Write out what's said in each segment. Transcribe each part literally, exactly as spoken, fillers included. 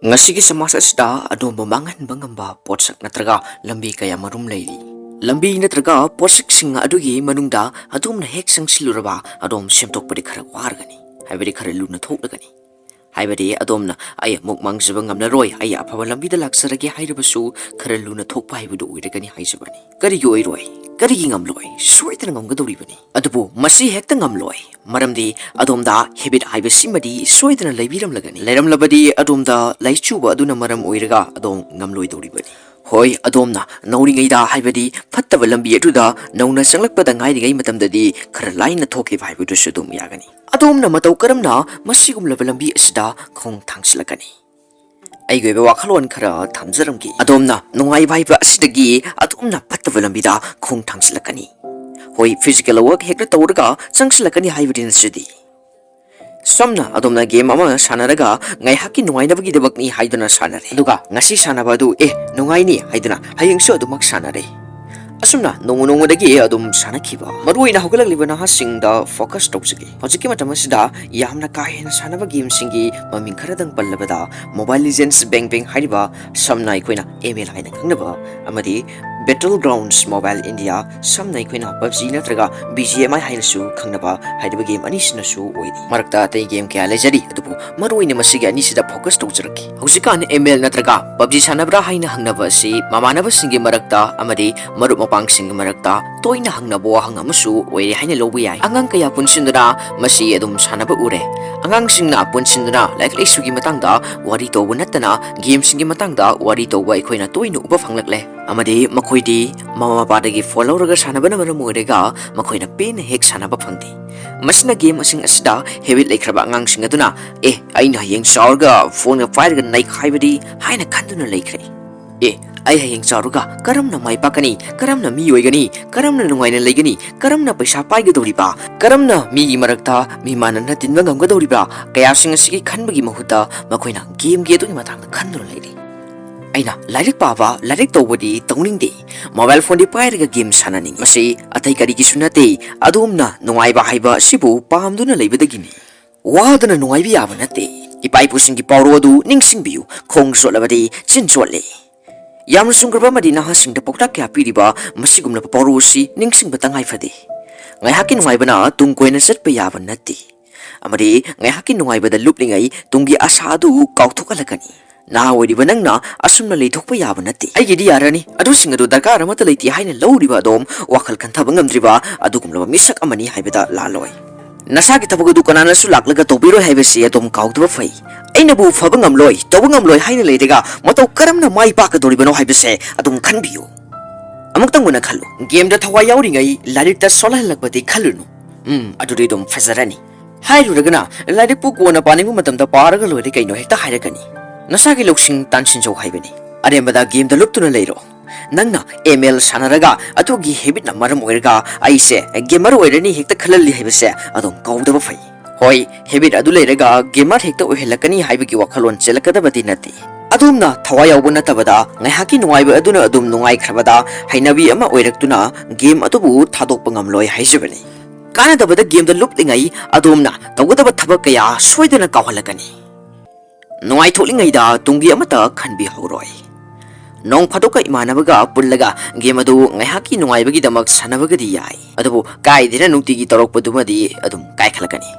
ꯉꯁꯤꯒꯤ ꯁꯃꯥꯖ ꯑꯁꯤꯗ ꯑꯗꯣꯝꯕꯨ ꯃꯥꯡꯍꯟꯕ ꯉꯝꯕ ꯄꯣꯠꯁꯛ ꯅꯠꯇ꯭ꯔꯒ ꯂꯝꯕꯤ ꯀꯌꯥ ꯃꯔꯨꯝ ꯂꯩꯔꯤ꯫ ꯂꯝꯕꯤ ꯅꯠꯇ꯭ꯔꯒ ꯄꯣꯠꯁꯛꯁꯤꯡ ꯑꯗꯨꯒꯤ ꯃꯅꯨꯡꯗ ꯑꯗꯣꯝꯅ ꯍꯦꯛ ꯆꯪꯁꯤꯜꯂꯨꯔꯕ, ꯑꯗꯣꯝ ꯁꯦꯝꯗꯣꯛꯄꯗꯤ ꯈꯔ ꯋꯥꯔꯒꯅꯤ, ꯍꯥꯏꯕꯗꯤ ꯈꯔ ꯂꯨꯅ ꯊꯣꯛꯂꯒꯅꯤ꯫ ꯍꯥꯏꯕꯗꯤ ꯑꯗꯣꯝꯅ "ꯑꯩ ꯑꯃꯨꯛ ꯃꯥꯡꯖꯕ ꯉꯝꯂꯔꯣꯏ, ꯑꯩ ꯑꯐꯕ ꯂꯝꯕꯤꯗ ꯂꯥꯛꯆꯔꯒꯦ" ꯍꯥꯏꯔꯕꯁꯨ, ꯈꯔ ꯂꯨꯅ ꯊꯣꯛꯄ ꯍꯥꯏꯕꯗꯨ ꯑꯣꯏꯔꯒꯅꯤ ꯍꯥꯏꯖꯕꯅꯤ꯫ ꯀꯔꯤꯒꯤ ꯑꯣꯏꯔꯣꯏ? ꯀꯔꯤꯒꯤ ꯉꯝꯂꯣꯏ? ꯁꯣꯏꯗꯅ ꯉꯝꯒꯗꯧꯔꯤꯕꯅꯤ꯫ ꯑꯗꯨꯕꯨ ꯃꯁꯤ ꯍꯦꯛꯇ ꯉꯝꯂꯣꯏ, ꯃꯔꯝꯗꯤ ꯑꯗꯣꯝꯗ ꯍꯦꯕꯤꯠ ꯍꯥꯏꯕꯁꯤꯃꯗꯤ ꯁꯣꯏꯗꯅ ꯂꯩꯕꯤꯔꯝꯂꯒꯅꯤ꯫ ꯂꯩꯔꯝꯂꯕꯗꯤ ꯑꯗꯣꯝꯗ ꯂꯩꯆꯨꯕ ꯑꯗꯨꯅ ꯃꯔꯝ ꯑꯣꯏꯔꯒ ꯑꯗꯣꯝ ꯉꯝꯂꯣꯏꯗꯧꯔꯤꯕꯅꯤ꯫ ꯍꯣꯏ, ꯑꯗꯣꯝꯅ ꯅꯧꯔꯤꯉꯩꯗ, ꯍꯥꯏꯕꯗꯤ ꯐꯠꯇꯕ ꯂꯝꯕꯤ ꯑꯗꯨꯗ ꯅꯧꯅ ꯆꯪꯂꯛꯄꯗ ꯉꯥꯏꯔꯤꯉꯩ ꯃꯇꯝꯗꯗꯤ ꯈꯔ ꯂꯥꯏꯅ ꯊꯣꯛꯈꯤꯕ ꯍꯥꯏꯕꯗꯨꯁꯨ ꯑꯗꯨꯝ ꯌꯥꯒꯅꯤ꯫ ꯑꯗꯣꯝꯅ ꯃꯇꯧ ꯀꯔꯝꯅ ꯃꯁꯤꯒꯨꯝꯂꯕ ꯂꯝꯕꯤ ꯑꯁꯤꯗ ꯈꯣꯡ ꯊꯥꯡꯖꯤꯜꯂꯛꯀꯅꯤ? ꯑꯩꯒꯤ ꯑꯣꯏꯕ ꯋꯥꯈꯜꯂꯣꯟ ꯈꯔ ꯊꯝꯖꯔꯝꯒꯦ꯫ ꯑꯗꯣꯝꯅ ꯅꯨꯡꯉꯥꯏꯕ ꯍꯥꯏꯕ ꯑꯁꯤꯗꯒꯤ ꯑꯗꯣꯝꯅ ꯐꯠꯇꯕ ꯂꯝꯕꯤꯗ ꯈꯣꯡ ꯊꯥꯡꯖꯤꯜꯂꯛꯀꯅꯤ꯫ ꯍꯣꯏ, ꯐꯤꯖꯤꯀꯦꯜ ꯋꯥꯔꯛ ꯍꯦꯛꯇ ꯇꯧꯔꯒ ꯆꯪꯁꯤꯜꯂꯛꯀꯅꯤ ꯍꯥꯏꯕꯗꯤ ꯅꯠꯆꯗꯦ꯫ ꯁꯝꯅ, ꯑꯗꯣꯝꯅ ꯒꯦꯝ ꯑꯃ ꯁꯥꯟꯅꯔꯒ ꯉꯥꯏꯍꯥꯛꯀꯤ ꯅꯨꯡꯉꯥꯏꯅꯕꯒꯤꯗꯃꯛꯅꯤ ꯍꯥꯏꯗꯨꯅ ꯁꯥꯟꯅꯔꯦ, ꯑꯗꯨꯒ ꯉꯁꯤ ꯁꯥꯟꯅꯕ ꯑꯗꯨ "ꯑꯦ, ꯅꯨꯡꯉꯥꯏꯅꯤ" ꯍꯥꯏꯗꯨꯅ ꯍꯌꯦꯡꯁꯨ ꯑꯗꯨꯃꯛ ꯁꯥꯟꯅꯔꯦ꯫ ꯑꯁꯨꯝꯅ ꯅꯣꯡꯃ ꯅꯣꯡꯃꯗꯒꯤ ꯑꯗꯨꯝ ꯁꯥꯟꯅꯈꯤꯕ꯫ ꯃꯔꯨꯑꯣꯏꯅ ꯍꯧꯒꯠꯂꯛꯂꯤꯕ ꯅꯍꯥꯁꯤꯡꯗ ꯐꯣꯀꯁ ꯇꯧꯖꯒꯦ꯫ ꯍꯧꯖꯤꯛꯀꯤ ꯃꯇꯝ ꯑꯁꯤꯗ ꯌꯥꯝꯅ ꯀꯥ ꯍꯦꯟꯅ ꯁꯥꯟꯅꯕ ꯒꯦꯝꯁꯤꯡꯒꯤ ꯃꯃꯤꯡ ꯈꯔꯗꯪ ꯄꯜꯂꯕꯗ, ꯃꯣꯕꯥꯏꯜ ꯂꯤꯖꯦꯟꯁ, ꯕꯦꯡ ꯕꯦꯡ ꯍꯥꯏꯔꯤꯕ, ꯁꯝꯅ ꯑꯩꯈꯣꯏꯅ ꯑꯦꯝ ꯑꯦꯜ ꯍꯥꯏꯅ ꯈꯪꯅꯕ, ꯑꯃꯗꯤ ꯕꯦꯇꯜ ꯒ꯭ꯔꯥꯎꯟꯁ ꯃꯣꯕꯥꯏꯜ ꯏꯟꯗꯤꯌꯥ, ꯁꯝꯅ ꯑꯩꯈꯣꯏꯅ ꯄꯞꯖꯤ ꯅꯠꯇ꯭ꯔꯒ ꯕꯤ ꯖꯤ ꯑꯦꯝ ꯑꯥꯏ ꯍꯥꯏꯅꯁꯨ ꯈꯪꯅꯕ ꯍꯥꯏꯔꯤꯕ ꯒꯦꯝ ꯑꯅꯤꯁꯤꯅꯁꯨ ꯑꯣꯏꯔꯤ꯫ ꯃꯔꯛꯇ ꯑꯇꯩ ꯒꯦꯝ ꯀꯌꯥ ꯂꯩꯖꯔꯤ, ꯑꯗꯨꯕꯨ ꯃꯔꯨꯑꯣꯏꯅ ꯃꯁꯤꯒꯤ ꯑꯅꯤꯁꯤꯗ ꯐꯣꯀꯁ ꯇꯧꯖꯔꯛꯀꯦ꯫ ꯍꯧꯖꯤꯛꯀꯥꯟ ꯑꯦꯝ ꯑꯦꯜ ꯅꯠꯇ꯭ꯔꯒ ꯄꯞꯖꯤ ꯁꯥꯟꯅꯕ꯭ꯔꯥ ꯍꯥꯏꯅ ꯍꯪꯅꯕ ꯑꯁꯤ ꯃꯃꯥꯟꯅꯕꯁꯤꯡꯒꯤ ꯃꯔꯛꯇ ꯑꯃꯗꯤ ꯃꯔꯨꯞ ꯃꯄꯥꯡꯁꯤꯡꯒꯤ ꯃꯔꯛꯇ ꯇꯣꯏꯅ ꯍꯪꯅꯕ ꯋꯥꯍꯪ ꯑꯃꯁꯨ ꯑꯣꯏꯔꯦ ꯍꯥꯏꯅ ꯂꯧꯕ ꯌꯥꯏ꯫ ꯑꯉꯥꯡ ꯀꯌꯥ ꯄꯨꯟꯁꯤꯟꯗꯨꯅ ꯃꯁꯤ ꯑꯗꯨꯝ ꯁꯥꯟꯅꯕ ꯎꯔꯦ꯫ ꯑꯉꯥꯡꯁꯤꯡꯅ ꯄꯨꯟꯁꯤꯟꯗꯨꯅ ꯂꯥꯏꯔꯤꯛ ꯂꯥꯏꯁꯨꯒꯤ ꯃꯇꯥꯡꯗ ꯋꯥꯔꯤ ꯇꯧꯕ ꯅꯠꯇꯅ, ꯒꯦꯝꯁꯤꯡꯒꯤ ꯃꯇꯥꯡꯗ ꯋꯥꯔꯤ ꯇꯧꯕ ꯑꯩꯈꯣꯏꯅ ꯇꯣꯏꯅ ꯎꯕ ꯐꯪꯂꯛꯂꯦ꯫ ꯑꯃꯗꯤ ꯃꯈꯣꯏꯗꯤ ꯃꯃꯥ ꯃꯄꯥꯗꯒꯤ ꯐꯣꯟ ꯂꯧꯔꯒ ꯁꯥꯟꯅꯕꯅ ꯃꯔꯝ ꯑꯣꯏꯔꯒ ꯃꯈꯣꯏꯅ ꯄꯦꯟꯅ ꯍꯦꯛ ꯁꯥꯟꯅꯕ ꯐꯪꯗꯦ꯫ ꯃꯁꯤꯅ ꯒꯦꯝꯁꯤꯡ ꯑꯁꯤꯗ ꯍꯦꯕꯤꯠ ꯂꯩꯈ꯭ꯔꯕ ꯑꯉꯥꯡꯁꯤꯡ ꯑꯗꯨꯅ, "ꯑꯦ, ꯑꯩꯅ ꯍꯌꯦꯡ ꯆꯥꯎꯔꯒ ꯐꯣꯟꯒ ꯄꯥꯏꯔꯒ ꯅꯩꯈꯥꯏꯕꯗꯤ" ꯍꯥꯏꯅ ꯈꯟꯗꯨꯅ ꯂꯩꯈ꯭ꯔꯦ꯫ "ꯑꯦ, ꯑꯩ ꯍꯌꯦꯡ ꯆꯥꯎꯔꯒ ꯀꯔꯝꯅ ꯃꯥꯏ ꯄꯥꯛꯀꯅꯤ? ꯀꯔꯝꯅ ꯃꯤ ꯑꯣꯏꯒꯅꯤ? ꯀꯔꯝꯅ ꯅꯨꯡꯉꯥꯏꯅ ꯂꯩꯒꯅꯤ? ꯀꯔꯝꯅ ꯄꯩꯁꯥ ꯄꯥꯏꯒꯗꯧꯔꯤꯕ? ꯀꯔꯝꯅ ꯃꯤꯒꯤ ꯃꯔꯛꯇ ꯃꯤꯃꯥꯟꯅꯅ ꯇꯤꯟꯕ ꯉꯝꯒꯗꯧꯔꯤꯕ?" ꯀꯌꯥꯁꯤꯡ ꯑꯁꯤꯒꯤ ꯈꯟꯕꯒꯤ ꯃꯍꯨꯠꯇ ꯃꯈꯣꯏꯅ ꯒꯦꯝꯒꯤ ꯑꯗꯨꯒꯤ ꯃꯇꯥꯡꯗ ꯈꯟꯗꯨꯅ ꯂꯩꯔꯤ꯫ ꯑꯩꯅ ꯂꯥꯏꯔꯤꯛ ꯄꯥꯕ, ꯂꯥꯏꯔꯤꯛ ꯇꯧꯕꯗꯤ ꯇꯧꯅꯤꯡꯗꯦ꯫ ꯃꯣꯕꯥꯏꯜ ꯐꯣꯟꯗꯤ ꯄꯥꯏꯔꯒ ꯒꯦꯝ ꯁꯥꯟꯅꯅꯤꯡꯉꯤ꯫ ꯃꯁꯤ ꯑꯇꯩ ꯀꯔꯤꯒꯤꯁꯨ ꯅꯠꯇꯦ, ꯑꯗꯣꯝꯅ ꯅꯨꯡꯉꯥꯏꯕ ꯍꯥꯏꯕ ꯑꯁꯤꯕꯨ ꯄꯥꯝꯗꯨꯅ ꯂꯩꯕꯗꯒꯤꯅꯤ꯫ ꯋꯥꯗꯅ ꯅꯨꯡꯉꯥꯏꯕ ꯌꯥꯕ ꯅꯠꯇꯦ꯫ ꯏꯄꯥ ꯏꯄꯨꯁꯤꯡꯒꯤ ꯄꯥꯎꯔꯧ ꯑꯗꯨ ꯅꯤꯡꯁꯤꯡꯕꯤꯌꯨ, "ꯈꯣꯡ ꯆꯣꯠꯂꯕꯗꯤ ꯆꯤꯟ ꯆꯣꯠꯂꯤ"꯫ ꯌꯥꯝꯅ ꯆꯨꯝꯈ꯭ꯔꯕ ꯑꯃꯗꯤ ꯅꯍꯥꯁꯤꯡꯗ ꯄꯥꯎꯇꯥꯛ ꯀꯌꯥ ꯄꯤꯔꯤꯕ ꯃꯁꯤꯒꯨꯝꯂꯕ ꯄꯥꯎꯔꯧ ꯑꯁꯤ ꯅꯤꯡꯁꯤꯡꯕ ꯇꯉꯥꯏ ꯐꯗꯦ꯫ ꯉꯥꯏꯍꯥꯛꯀꯤ ꯅꯨꯡꯉꯥꯏꯕꯅ ꯇꯨꯡ ꯀꯣꯏꯅ ꯆꯠꯄ ꯌꯥꯕ ꯅꯠꯇꯦ, ꯑꯃꯗꯤ ꯉꯥꯏꯍꯥꯛꯀꯤ ꯅꯨꯡꯉꯥꯏꯕꯗ ꯂꯨꯞꯂꯤꯉꯩ ꯇꯨꯡꯒꯤ ꯑꯁꯥ ꯑꯗꯨ ꯀꯥꯎꯊꯣꯛꯍꯜꯂꯛꯀꯅꯤ꯫ ꯅꯍꯥ ꯑꯣꯏꯔꯤꯕ ꯅꯪꯅ ꯑꯁꯨꯝꯅ ꯂꯩꯊꯣꯛꯄ ꯌꯥꯕ ꯅꯠꯇꯦ꯫ "ꯑꯩꯒꯤꯗꯤ ꯌꯥꯔꯅꯤ, ꯑꯗꯨꯁꯤꯡ ꯑꯗꯨ ꯗꯔꯀꯥꯔ ꯑꯃꯠꯇ ꯂꯩꯇꯦ" ꯍꯥꯏꯅ ꯂꯧꯔꯤꯕ ꯑꯗꯣꯝ ꯋꯥꯈꯜ ꯈꯟꯊꯕ ꯉꯝꯗ꯭ꯔꯤꯕ ꯑꯗꯨꯒꯨꯝꯂꯕ ꯃꯤꯁꯛ ꯑꯃꯅꯤ ꯍꯥꯏꯕꯗ ꯂꯥꯜꯂꯣꯏ꯫ ꯅꯁꯥꯒꯤ ꯊꯕꯛ ꯑꯗꯨ ꯀꯅꯥꯅꯁꯨ ꯂꯥꯛꯂꯒ ꯇꯧꯕꯤꯔꯣꯏ ꯍꯥꯏꯕꯁꯤ ꯑꯗꯣꯝ ꯀꯥꯎꯗꯕ ꯐꯩ꯫ "ꯑꯩꯅꯕꯨ ꯐꯕ ꯉꯝꯂꯣꯏ, ꯇꯧꯕ ꯉꯝꯂꯣꯏ" ꯍꯥꯏꯅ ꯂꯩꯔꯒ ꯃꯇꯧ ꯀꯔꯝꯅ ꯃꯥꯏ ꯄꯥꯛꯀꯗꯧꯔꯤꯕꯅꯣ ꯍꯥꯏꯕꯁꯦ ꯑꯗꯨꯝ ꯈꯟꯕꯤꯌꯨ꯫ ꯑꯃꯨꯛꯇꯪ ꯃꯨꯟꯅ ꯈꯜꯂꯨ, ꯒꯦꯝꯗ ꯊꯋꯥꯏ ꯌꯥꯎꯔꯤꯉꯩ ꯂꯥꯏꯔꯤꯛꯇ ꯁꯣꯜꯍꯜꯂꯛꯄꯗꯤ ꯈꯜꯂꯨꯅꯨ꯫ "ꯎꯝ, ꯑꯗꯨꯗꯤ ꯑꯗꯨꯝ ꯐꯖꯔꯅꯤ" ꯍꯥꯏꯔꯨꯔꯒꯅ, "ꯂꯥꯏꯔꯤꯛꯄꯨ ꯀꯣꯟꯅ ꯄꯥꯅꯤꯡꯕ ꯃꯇꯝꯗ ꯄꯥꯔꯒ ꯂꯣꯏꯔꯦ ꯀꯩꯅꯣ" ꯍꯦꯛꯇ ꯍꯥꯏꯔꯛꯀꯅꯤ꯫ ꯅꯁꯥꯒꯤ ꯂꯧꯁꯤꯡ ꯇꯥꯟꯁꯤꯟꯖꯧ ꯍꯥꯏꯕꯅꯤ꯫ ꯑꯔꯦꯝꯕꯗ ꯒꯦꯝꯗ ꯂꯨꯞꯇꯨꯅ ꯂꯩꯔꯣ꯫ ꯅꯪꯅ ꯑꯦꯝ ꯑꯦꯜ ꯁꯥꯟꯅꯔꯒ ꯑꯗꯨꯒꯤ ꯍꯦꯕꯤꯠꯅ ꯃꯔꯝ ꯑꯣꯏꯔꯒ "ꯑꯩꯁꯦ ꯒꯦꯃꯔ ꯑꯣꯏꯔꯅꯤ" ꯍꯦꯛꯇ ꯈꯜꯍꯜꯂꯤ ꯍꯥꯏꯕꯁꯦ ꯑꯗꯨꯝ ꯀꯥꯎꯗꯕ ꯐꯩ꯫ ꯍꯣꯏ, ꯍꯦꯕꯤꯠ ꯑꯗꯨ ꯂꯩꯔꯒ ꯒꯦꯃꯔ ꯍꯦꯛꯇ ꯑꯣꯏꯍꯜꯂꯛꯀꯅꯤ ꯍꯥꯏꯕꯒꯤ ꯋꯥꯈꯜꯂꯣꯟ ꯆꯦꯜꯂꯛꯀꯗꯕꯗꯤ ꯅꯠꯇꯦ꯫ ꯑꯗꯣꯝꯅ ꯊꯋꯥꯏ ꯌꯥꯎꯕ ꯅꯠꯇꯕꯗ, ꯉꯥꯏꯍꯥꯛꯀꯤ ꯅꯨꯡꯉꯥꯏꯕ ꯑꯗꯨꯅ ꯑꯗꯨꯝ ꯅꯨꯡꯉꯥꯏꯈ꯭ꯔꯕꯗ, ꯍꯩꯅꯕꯤ ꯑꯃ ꯑꯣꯏꯔꯛꯇꯨꯅ ꯒꯦꯝ ꯑꯗꯨꯕꯨ ꯊꯥꯗꯣꯛꯄ ꯉꯝꯂꯣꯏ ꯍꯥꯏꯖꯕꯅꯤ꯫ ꯀꯥꯟꯅꯗꯕꯗ ꯒꯦꯝꯗ ꯂꯨꯞꯂꯤꯉꯩ ꯑꯗꯣꯝꯅ ꯇꯧꯒꯗꯕ ꯊꯕꯛ ꯀꯌꯥ ꯁꯣꯏꯗꯅ ꯀꯥꯎꯍꯜꯂꯛꯀꯅꯤ꯫ ꯅꯨꯡꯉꯥꯏꯊꯣꯛꯂꯤꯉꯩꯗ ꯇꯨꯡꯒꯤ ꯑꯃꯠꯇ ꯈꯟꯕꯤꯍꯧꯔꯣꯏ꯫ ꯅꯣꯡ ꯐꯥꯗꯣꯛꯀ ꯏꯃꯥꯟꯅꯕꯒ ꯄꯨꯜꯂꯒ ꯒꯦꯝ ꯑꯗꯨ ꯉꯥꯏꯍꯥꯛꯀꯤ ꯅꯨꯡꯉꯥꯏꯕꯒꯤꯗꯃꯛ ꯁꯥꯟꯅꯕꯒꯗꯤ ꯌꯥꯏ, ꯑꯗꯨꯕꯨ ꯀꯥꯏꯗꯦꯅ ꯅꯨꯡꯇꯤꯒꯤ ꯇꯧꯔꯛꯄꯗꯨꯃꯗꯤ ꯑꯗꯨꯝ ꯀꯥꯏꯈꯠꯂꯛꯀꯅꯤ꯫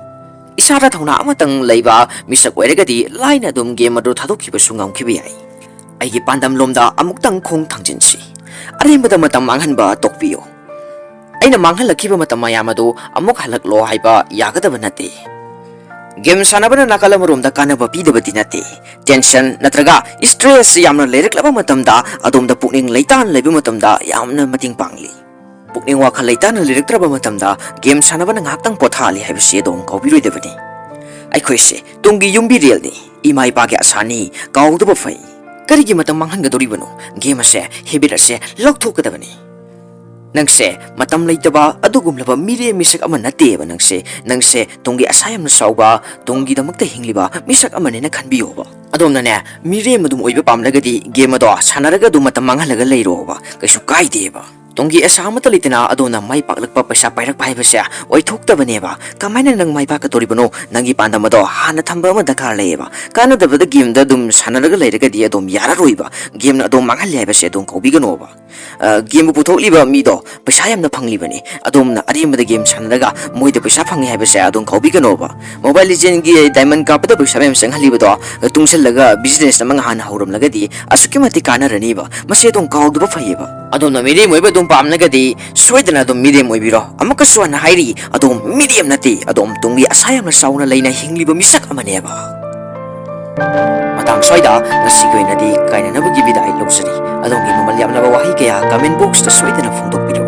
ꯏꯁꯥꯗ ꯊꯧꯅꯥ ꯑꯃꯇꯪ ꯂꯩꯕ ꯃꯤꯁꯛ ꯑꯣꯏꯔꯒꯗꯤ ꯂꯥꯏꯅ ꯑꯗꯨꯝ ꯒꯦꯝ ꯑꯗꯨ ꯊꯥꯗꯣꯛꯈꯤꯕꯁꯨ ꯉꯝꯈꯤꯕ ꯌꯥꯏ꯫ ꯑꯩꯒꯤ ꯄꯥꯟꯗꯝꯂꯣꯝꯗ ꯑꯃꯨꯛꯇꯪ ꯈꯣꯡ ꯊꯥꯡꯖꯤꯟꯁꯤ꯫ ꯑꯔꯦꯝꯕꯗ ꯃꯇꯝ ꯃꯥꯡꯍꯟꯕ ꯇꯣꯛꯄꯤꯌꯨ꯫ ꯑꯩꯅ ꯃꯥꯡꯍꯜꯂꯛꯈꯤꯕ ꯃꯇꯝ ꯃꯌꯥꯝ ꯑꯗꯨ ꯑꯃꯨꯛ ꯍꯜꯂꯛꯂꯣ ꯍꯥꯏꯕ ꯌꯥꯒꯗꯕ ꯅꯠꯇꯦ꯫ ꯒꯦꯝ ꯁꯥꯟꯅꯕꯅ ꯅꯥꯀꯜ ꯑꯃꯔꯣꯝꯗ ꯀꯥꯟꯅꯕ ꯄꯤꯗꯕꯗꯤ ꯅꯠꯇꯦ꯫ ꯇꯦꯟꯁꯟ ꯅꯠꯇ꯭ꯔꯒ ꯁ꯭ꯇ꯭ꯔꯦꯁ ꯌꯥꯝꯅ ꯂꯩꯔꯛꯂꯕ ꯃꯇꯝꯗ ꯑꯗꯣꯝꯗ ꯄꯨꯛꯅꯤꯡ ꯂꯩꯇꯥꯅ ꯂꯩꯕ ꯃꯇꯝꯗ ꯌꯥꯝꯅ ꯃꯇꯦꯡ ꯄꯥꯡꯂꯤ꯫ ꯄꯨꯛꯅꯤꯡ ꯋꯥꯈꯜ ꯂꯩꯇꯥꯅ ꯂꯩꯔꯛꯇ꯭ꯔꯕ ꯃꯇꯝꯗ ꯒꯦꯝ ꯁꯥꯟꯅꯕꯅ ꯉꯥꯏꯍꯥꯛꯇꯪ ꯄꯣꯊꯥꯍꯜꯂꯤ ꯍꯥꯏꯕꯁꯤ ꯑꯗꯣꯝ ꯀꯥꯎꯕꯤꯔꯣꯏꯗꯕꯅꯤ꯫ ꯑꯩꯈꯣꯏꯁꯦ ꯇꯨꯡꯒꯤ ꯌꯨꯝꯕꯤꯔꯦꯜꯅꯤ, ꯏꯃꯥ ꯏꯄꯥꯒꯤ ꯑꯁꯥꯅꯤ, ꯀꯥꯎꯗꯕ ꯐꯩ꯫ ꯀꯔꯤꯒꯤ ꯃꯇꯝ ꯃꯥꯡꯍꯟꯒꯗꯧꯔꯤꯕꯅꯣ? ꯒꯦꯝ ꯑꯁꯦ, ꯍꯦꯕꯤꯠ ꯑꯁꯦ ꯂꯧꯊꯣꯛꯀꯗꯕꯅꯤ꯫ ꯅꯪꯁꯦ ꯃꯇꯝ ꯂꯩꯇꯕ ꯑꯗꯨꯒꯨꯝꯂꯕ ꯃꯤꯔꯦꯝ ꯃꯤꯁꯛ ꯑꯃ ꯅꯠꯇꯦꯕ꯫ ꯅꯪꯁꯦ, ꯅꯪꯁꯦ ꯇꯨꯡꯒꯤ ꯑꯁꯥ ꯌꯥꯝꯅ ꯆꯥꯎꯕ, ꯇꯨꯡꯒꯤꯗꯃꯛꯇ ꯍꯤꯡꯂꯤꯕ ꯃꯤꯁꯛ ꯑꯃꯅꯦꯅ ꯈꯟꯕꯤꯌꯣꯕ꯫ ꯑꯗꯣꯝꯅꯅꯦ, ꯃꯤꯔꯦꯝ ꯑꯗꯨꯝ ꯑꯣꯏꯕ ꯄꯥꯝꯂꯒꯗꯤ ꯒꯦꯝ ꯑꯗꯣ ꯁꯥꯟꯅꯔꯒ ꯑꯗꯨꯝ ꯃꯇꯝ ꯃꯥꯡꯍꯜꯂꯒ ꯂꯩꯔꯣꯕ, ꯀꯩꯁꯨ ꯀꯥꯏꯗꯦꯕ꯫ ꯇꯨꯡꯒꯤ ꯑꯁꯥ ꯑꯃꯠꯇ ꯂꯩꯇꯅ ꯑꯗꯣꯝꯅ ꯃꯥꯏ ꯄꯥꯛꯂꯛꯄ, ꯄꯩꯁꯥ ꯄꯥꯏꯔꯛꯄ ꯍꯥꯏꯕꯁꯦ ꯑꯣꯏꯊꯣꯛꯇꯕꯅꯦꯕ꯫ ꯀꯃꯥꯏꯅ ꯅꯪ ꯃꯥꯏ ꯄꯥꯛꯀꯗꯧꯔꯤꯕꯅꯣ? ꯅꯪꯒꯤ ꯄꯥꯟꯗꯝ ꯑꯗꯣ ꯍꯥꯟꯅ ꯊꯝꯕ ꯑꯃ ꯗꯔꯀꯥꯔ ꯂꯩꯌꯦꯕ꯫ ꯀꯥꯟꯅꯗꯕꯗ ꯒꯦꯝꯗ ꯑꯗꯨꯝ ꯁꯥꯟꯅꯔꯒ ꯂꯩꯔꯒꯗꯤ ꯑꯗꯨꯝ ꯌꯥꯔꯔꯣꯏꯕ꯫ ꯒꯦꯝꯅ ꯑꯗꯣꯝ ꯃꯥꯡꯍꯜꯂꯦ ꯍꯥꯏꯕꯁꯦ ꯑꯗꯨꯝ ꯀꯥꯎꯕꯤꯒꯅꯣꯕ꯫ ꯑ, ꯒꯦꯝꯕꯨ ꯄꯨꯊꯣꯛꯂꯤꯕ ꯃꯤꯗꯣ ꯄꯩꯁꯥ ꯌꯥꯝꯅ ꯐꯪꯂꯤꯕꯅꯤ꯫ ꯑꯗꯣꯝꯅ ꯑꯔꯦꯝꯕꯗ ꯒꯦꯝ ꯁꯥꯟꯅꯔꯒ ꯃꯣꯏꯗ ꯄꯩꯁꯥ ꯐꯪꯉꯤ ꯍꯥꯏꯕꯁꯦ ꯑꯗꯨꯝ ꯀꯥꯎꯕꯤꯒꯅꯣꯕ꯫ ꯃꯣꯕꯥꯏꯜ ꯂꯤꯖꯦꯟꯒꯤ ꯗꯥꯏꯃꯟ ꯀꯥꯞꯄꯗ ꯄꯩꯁꯥ ꯃꯌꯥꯝ ꯆꯪꯍꯜꯂꯤꯕꯗꯣ ꯇꯨꯡꯁꯤꯜꯂꯒ ꯕꯤꯖꯤꯅꯦꯁ ꯑꯃ ꯉꯍꯥꯟ ꯍꯧꯔꯝꯂꯒꯗꯤ ꯑꯁꯨꯛꯀꯤ ꯃꯇꯤꯛ ꯀꯥꯟꯅꯔꯅꯤꯕ꯫ ꯃꯁꯤ ꯑꯗꯨꯝ ꯀꯥꯎꯗꯕ ꯐꯩꯌꯦꯕ꯫ ꯑꯗꯣꯝꯅ ꯃꯤꯔꯦꯝ ꯑꯣꯏꯕ ꯑꯗꯨꯝ ꯄꯥꯝꯂꯒꯗꯤ ꯁꯣꯏꯗꯅ ꯑꯗꯨꯝ ꯃꯤꯔꯦꯝ ꯑꯣꯏꯕꯤꯔꯣ꯫ ꯑꯃꯨꯛꯀꯁꯨ ꯍꯟꯅ ꯍꯥꯏꯔꯤ, ꯑꯗꯣꯝ ꯃꯤꯔꯦꯝ ꯅꯠꯇꯦ, ꯑꯗꯣꯝ ꯇꯨꯡꯒꯤ ꯑꯁꯥ ꯌꯥꯝꯅ ꯆꯥꯎꯅ ꯂꯩꯅ ꯍꯤꯡꯂꯤꯕ ꯃꯤꯁꯛ ꯑꯃꯅꯦꯕ꯫ ꯃꯇꯥꯡ ꯁ꯭ꯋꯥꯏꯗ ꯉꯁꯤꯒꯤ ꯑꯣꯏꯅꯗꯤ ꯀꯥꯏꯅꯅꯕꯒꯤ ꯕꯤꯗꯥꯏ ꯂꯧꯖꯔꯤ꯫ ꯑꯗꯣꯝꯒꯤ ꯃꯃꯜ ꯌꯥꯝꯂꯕ ꯋꯥꯍꯩ ꯀꯌꯥ comment box ꯇ ꯁꯣꯏꯗꯅ ꯐꯣꯡꯗꯣꯛꯄꯤꯔꯛꯎ꯫